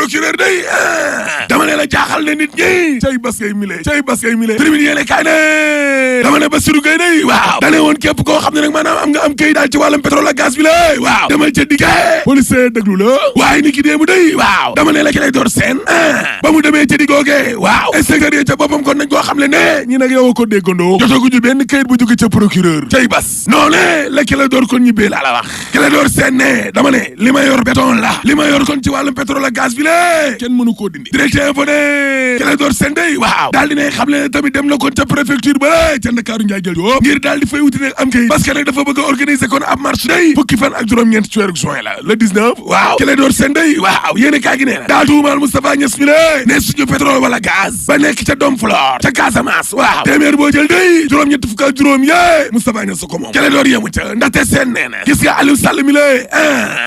procureur day dama ne la jaaxal ne nit ñi cay Baskay mile tribune yéene kaay ne dama ne Bassirou Gueye day waaw dane woon képp koo xam ne nag maanaam am nga am kay daal ci wàllum pétrole ak gaz bi la waaw demal ca diggee police déglu la waaye ni ki déemu day waaw dama ne la ki lay door seen ba mu demee ca diggooge waaw inspecteur yi ca boppam kon nañ koo xam le ne ñi nag yow ko déggandoo jotaguñu benn kayit bu jóge ca procureur cay bas non ne la ki la door kon ñibbee laa la wax ki la door seen ne dama ne li ma yor béton la li ma yor kon ci wàllum pétrole ak gaz bi la kenn mënu koo dindi directeur info ne ki la door seen day waaw daal di ne xam le ne tamit dem na kon ca préfecture ba ca Ndakaaru njaay jël yoo ngir daal di fay wuti nag am kayit parce que nag dafa bëgg a organiser kon ab marche day fukki fan ak juróom-ñeent ci weeru juin la le 19 waaw ki la door seen day waaw yéene kaa gi nee na daa tuumaal Moustapha Niass mi la ne suñu pétrole wala gaz ba nekk ca Domflor ca Casamance waaw téeméer boo jël day juróom-ñett fukk ak juróom yee Moustapha Niass ko moom ki la door yemu ca ndaxte seen nee na gis nga Aliou Sall mi la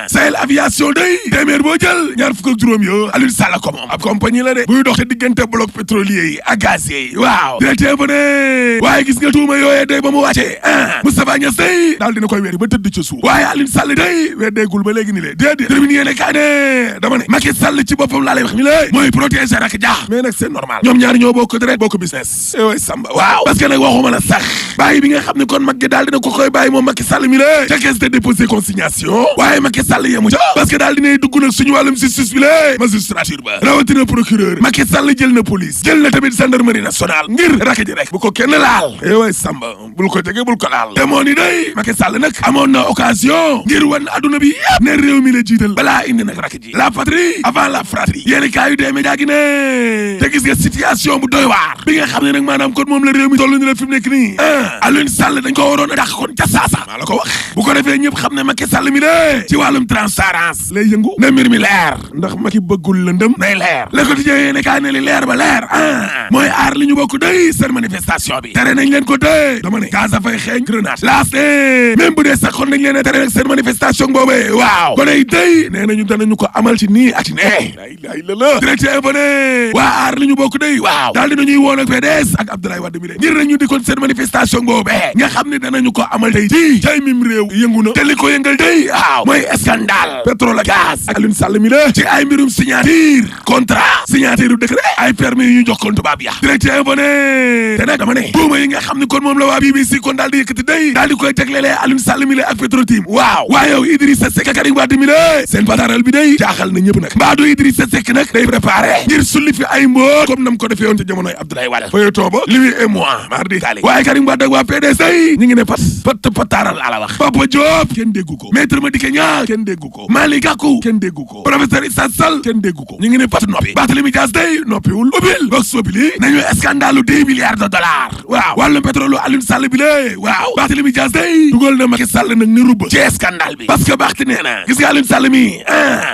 Sahel aviation day téeméer boo jël ñaar fukk ak juróom yo Aliou Sall ko moom ab compagnie la de buy dox te diggante bloc pétrolier yi ak gazier yi waaw directeur ba ne waaye gis nga tuuma yooyee day ba mu wàccee Moustapha Niass day daal dina koy weeri ba tëdd ca suuf waaye Aliou Sall day weddeegul ba léegi ni le déedéet tribune yéene kaa ne dama ne Macky Sall ci boppam laa lay wax ni la mooy protéger ak jaax mais nag c'est normal ñoom ñaar ñoo bokk deret bokk business way samba waaw parce que nag waxuma la sax bàyyi bi nga xam ne kon mag gi daal dina ko koy bàyyi moom Macky Sall mi la ca caisse de dépôt et consignation waaye Macky Sall yemu ca parce que daal dinay dugg nag suñu wàllum justice bi la magistrature ba rawatina procureur Macky Sall jël na police jël na tamit gendarmerie nationale ngir rakk ji rek bu ko kenn laal way samba bul ko jege bul ko laal te moo ni day Macky Sall nag amoon na occasion ngir wan adduna bi yëpp ne réew mi la jiital balaa indi nag rakk ji la patrie avant la fratrie yéeni kaa yu dee média gi ne te gis nga situation bu doy waar bi nga xam ne nag maanaam kon moom la réew mi toll ni la fi mu nekk nii Aliou Sall dañ ko waroon a dàq kon ca saasa maa la ko wax bu ko defee ñëpp xam ne Macky Sall mi de ci wàllum transparence lay yëngu ne mbir mi leer ndax Macky bëggul lëndëm nay leer Le Quotidien yéeni kaa ne li leer ba leer mooy aar li ñu bokk day seen manifestation bi tere nañ leen ko day dama ne gaz a fay xeeñ grenade laas même bu dee sax kon nañ leen a tere nag seen manifestation boobee waaw kon ay day nee nañu danañu ko amal ci nii ak nee ay la directeur info ne waa aar li ñu bokk day waaw daal dinañuy woon ak PDS ak Abdoulaye Wade mi de ngir nañu di kon seen manifestation boobee nga xam ne danañu ko amal tey ci tey mim réew yëngu na te li ko yëngal day waaw mooy scandale pétrole ak gaz ak Aliou Sall mi la ci ay mbirum signature contrat signature u décret ay permis yu ñu jox kon tubaab ya directeur info ne te nag dama ne tuuma yi nga xam ne kon moom la waa BBC kon daal di yëkkati day daal di koy teglelee Aliou Sall mi la ak Petrotim waaw waaye yow Idrissa Seck ak Karim Wade mi la seen pataaral bi day jaaxal na ñëpp nag mbaa du Idrissa Seck nag day préparé ngir sulli fi ay mbóot comme nam ko defee woon ca jamonoy Abdoulaye Wade feuilleton ba lui et moi mardi taali waaye Karim Wade ak waa PDS day ñu ngi ne pataaral ala wax Papa Diop kenn déggu ko Maître Madické Niang kenn déggu ko Malick Gakou kenn déggu ko professeur Issa Sall kenn déggu ko ñu ngi ne pat noppi Barthélémy Dias day noppiwul ubbil Vox Populi nañu scandale 10 milliards de dollars waaw wàllum pétrole Aliou Sall bi lé waaw Barthélémy Dias day dugal na Macky Sall nag ni rubba ci scandale bi parce que Barth nee na gis nga Aliou Sall mi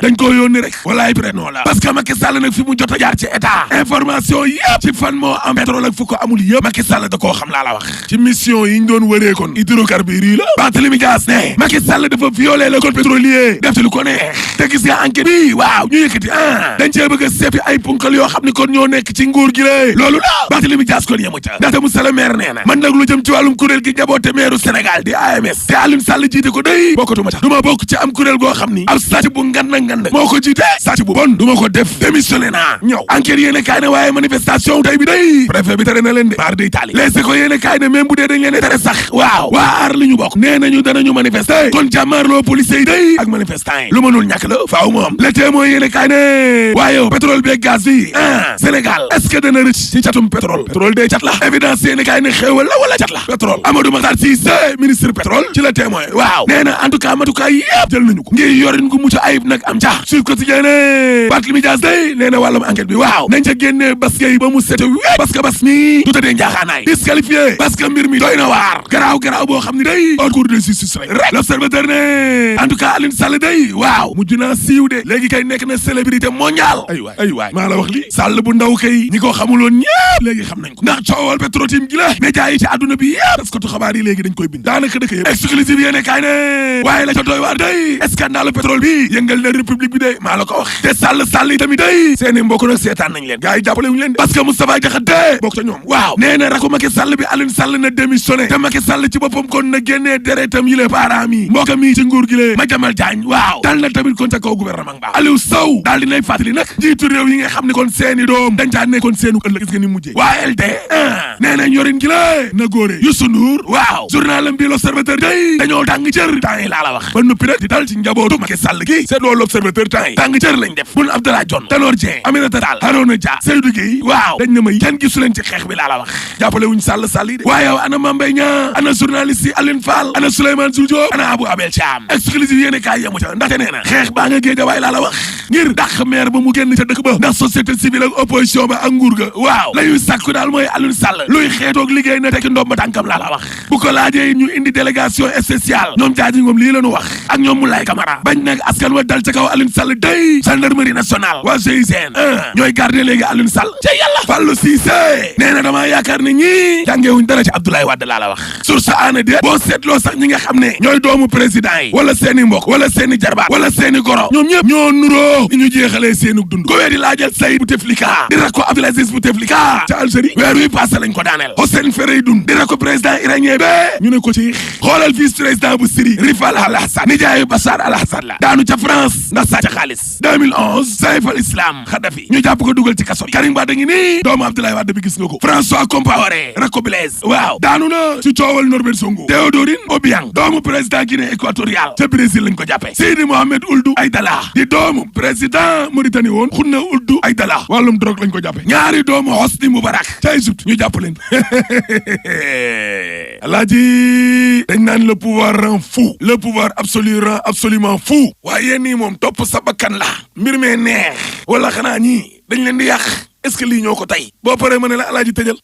dañ ko yónni rek walaay prénom la parce que Macky Sall nag fi mu jot a jaar ci état information yëpp ci fan moo am pétrole ak fu ko amul yëpp Macky Sall da koo xam laa la wax ci mission yi ñu doon wëree kon hydrocarbures yi la Barthélémy Dias ne Macky Sall dafa violé le code pétrolier def ci lu ko neex te gis nga enquête bi waaw ñu yëkkati dañ cee bëgg a seppi ay punkal yoo xam ne kon ñoo nekk ci nguur gi lé loolu la Barthélémy Dias kon yemu ca ndaxte Moussa le maire nee na man nag lu jëm ci wàllum kuréel gi njaboote maire Sénégal di AMS te Aliou Sall jiite ko day bokkatuma ca du ma bokk ci am kuréel goo xam ni ab sàcc bu ngand moo ko jiite sàcc bu bon du ma ko def démissionné naa ñëw enquête yéene kaay ne waaye manifestation tey bi day préfet bi tere na leen de mar day taali les ko yéene kaay ne même bu dee dañ leen tere sax waaw waa aar li ñu bokk nee nañu danañu manifester kon jàmmaarloo policiers yi day ak manifestants yi lu mënul ñàkk la faaw moom le témoin yéene kaay ne waaye yow pétrole bi ak gaz bi Sénégal est-ce que dana rëcc ci catum pétrole day cat la évidence yéene kaay ne xéewal la wala cat la pétrole Amadou Makhtar Cissé ministre pétrole ci la témoin waaw nee na en tout cas matukaay yëpp jël nañu ko ngir yorin gu mucc ayib nag am ca Sud Quotidien ne Barthélémy Dias day nee na wàllum enquête bi waaw nañ ca génne Baskay ba mu sete wéet parce que bas mi du tëddee njaaxaanaay disqualifié parce que mbir mi doy na waar garaaw boo xam ne day haute cour de justice rek l'observateur ne en tout cas Aliou Sall day waaw mujj naa siiw de léegi kay nekk na célébrité mondiale ay waay maa la wax li Sall bu ndaw kay ñi ko xamuloon ñëpp léegi xam nañ ko ndax coowal Petrotim gi la média yi ci àdduna bi yëpp parce que xabaar yi léegi dañ koy bind daanaka dëkk yëpp exclusive yéene yéene kaay ne waaye la ca doy waar day scandale pétrole bi yëngal na république bi de maa la ko wax te sàll yi tamit day seeni mbokk nag seetaan nañ leen gars yi jàppale wuñu leen de parce que Moustapha Diakhaté bokk ca ñoom waaw nee na rakku Macky Sall bi Aliou Sall na démissionné te Macky Sall ci boppam kon na génnee deretam yi le parents yi mbokkam yi ci nguur gi le Madiambal Diagne waaw dal na tamit kon ca kaw gouvernement ba Aliou Sow daal dinay fàttali nag njiitu réew yi nga xam ne kon seeni doom dañ caa nekkoon seenu ëllëg gis nga ni mujjee waa LD nee na ñorin gi la na góore Youssou Ndour waaw journalam bi l'Observateur day dañoo tàng jër temps yi laa la wax ba noppi nag di dal ci njabootu Macky Sall gi c'est loolu l'Observateur temps yi tàng jër lañ def Boun Abdallah Dionne Tanor Dieng Aminata Tall Harouna Dia Seydou Guèye waaw dañ na may kenn gisu leen ci xeex bi laa la wax jàppale wuñ Sall yi de waaye yow ana Mame Mbaye Niang ana journaliste yi Aline Fall ana Souleymane Jules Diop ana Abou Abel Thiam exclusive yéene kaay yemu ca ndaxte nee na xeex baa nga Guédiawaye laa la wax ngir dàq maire ba mu génn ca dëkk ba ndax société civile ak opposition ba ak nguur ga waaw la ñuy sàkku daal mooy Aliou Sall luy xeetoog liggéey na tekki ndomba tànkam laa la wax bu ko laajee ñu indi délégation spéciale ñoom jaaji ngoom lii la ñu wax ak ñoom Moulay Camara bañ nag askan wa dal ca kaw Aliou Sall day gendarmerie nationale waa GIGN ñooy garder léegi Aliou Sall ca yàlla Fallou Cissé nee na damaa yaakaar ne ñii jàngeewuñ dara ci Abdoulaye Wade laa la wax source aana déet boo seetloo sax ñi nga xam ne ñooy doomu président yi wala seeni mbokk wala seeni jarbaat wala seeni goro ñoom ñëpp ñoo nuroo ni ñu jeexalee seenu dund ko wee di laajal Saïd Bouteflika di rak ko Abdoul Aziz Bouteflika ca Algérie weer wi passé lañ ko daaneel Hossein Fereydoun di rak ko président iranien ba ñu ne ko ci xoolal vice président bu Syrie Rifal al-Assad nijaayu Bachar al-Assad la daanu ca France ndax sàcc xaalis 2011 Saïf al-Islam Kadhafi ñu jàpp ko dugal ci kaso bi Karim Wade ngi nii doomu Abdoulaye Wade bi gis nga ko François Compaoré rak ko Blaise waaw daanu na ci coowal Norbert Sonko Théodorine Obiang doomu président Guinée équatoriale ca Brésil lañ ko jàppee Seydi Mohamed Ould Aïdala di doomu président Mauritanie woon Khouna Ould Aïdala wàllum drogue lañ ko jàppee ñaari doomu Hosni Moubarak ca Égypte ñu jàpp leen alaaji dañ naan le pouvoir rend fou le pouvoir absolu rend absolument fou waaye yéen nii moom topp sa bakkan la mbir mee neex wala xanaa ñii dañ leen di yàq est-ce que lii ñoo ko tey boo paree ma ne la alaaji tëjal